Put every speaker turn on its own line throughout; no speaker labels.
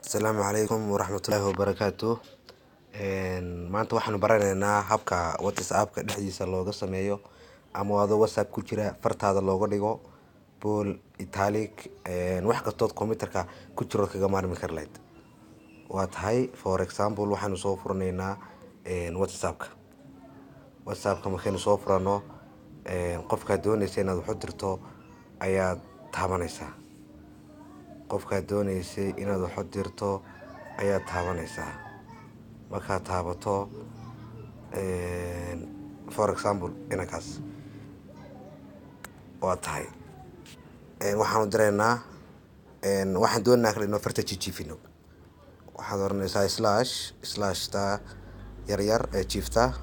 Asalaamu calaykum waraxmatullaahi wabarakaatu. Maanta waxaanu baranaynaa habka WhatsApp-ka dhexdiisa looga sameeyo ama adoo WhatsApp ku jira fartaada looga dhigo bold, italic, wax kastood computerka ku jiro kaga maarmi kari lahayd. Waa tahay, for example, waxaanu soo furanaynaa WhatsApp-ka. WhatsApp-ka markaynu soo furano, qofkaad doonaysa inaad wax u dirto ayaad taabanaysaa. Qofkaad doonaysay inaad wax u dirto ayaad taabanaysaa. Markaad taabato, for example, inankaas waa tahay, waxaanu diraynaa, waxaan doonaynaa kale inuu farta jijiifino. Waxaad oranaysaa slash slashta yar yar ee jiifta,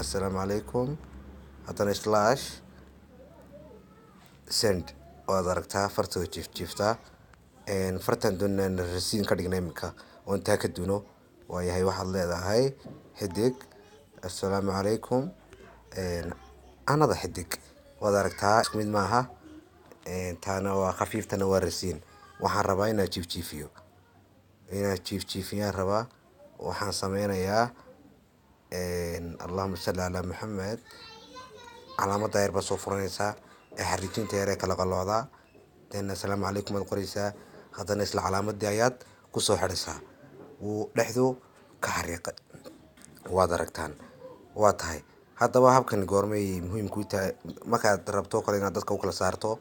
assalaamu calaykum, haddana slash, send. Waad aragtaa, farta way jiif jiiftaa. Fartaan doonayna rasiin ka dhigna iminka oo intaa ka duno. Waayahay, waxaad leedahay xidig, assalaamu calaykum, anada xidig. Waad aragtaa, isku mid maaha. Taana waa khafiif, tana waa rasiin. Waxaan rabaa inaan jiifjiifiyo, inaan jiifjiifiyaan rabaa. Waxaan sameynayaa, allahuma salli calaa Maxamed, calaamadda yar baad soo furanaysaa ee xariijinta yar ee kala qalloocdaa. Then assalaamu calaykum baad qoraysaa, haddana isla calaamadii ayaad kusoo xidhaysaa. Wuu dhexdu ka xariiqay, waad aragtaan. Waa tahay, haddaba habkan goormay muhiim kuu tahay? Markaad rabto kale inaad dadka u kala saarto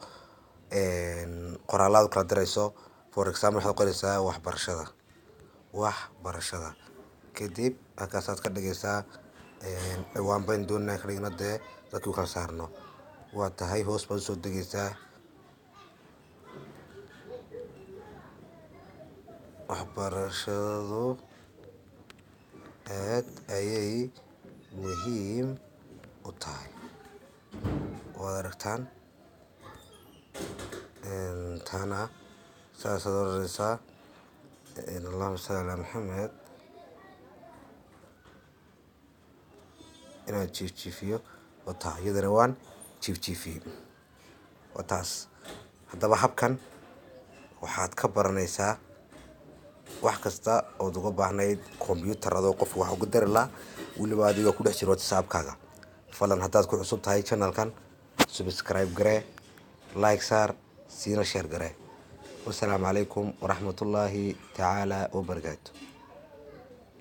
qoraalaad u kala dirayso. For example, waxaad qoraysaa waxbarashada, waxbarashada. Kadib halkaasaad ka dhigaysaa ciwaan baynu doonayna ka dhigno, dee dadkii u kala saarno. Waa tahay, hoos baad usoo degaysaa. Waxbarashadu aad ayay muhiim u tahay. Waad aragtaan, taana saasaad oranaysaa, allahuma salli calaa Maxamed, inaan jiifjiifiyo. Wataa, iyadana waan jiifjiifiyey, waa taas. Haddaba habkan waxaad ka baranaysaa wax kasta ood uga baahnayd computer adoo qof wax uga dari lahaa, weliba adigoo ku dhex jiro WhatsApp-kaaga. Fadlan, haddaad ku cusub tahay channelkan, subscribe garee, like saar, siina share garee. Wasalaamu calaykum waraxmatullaahi tacaala wabarakaatu.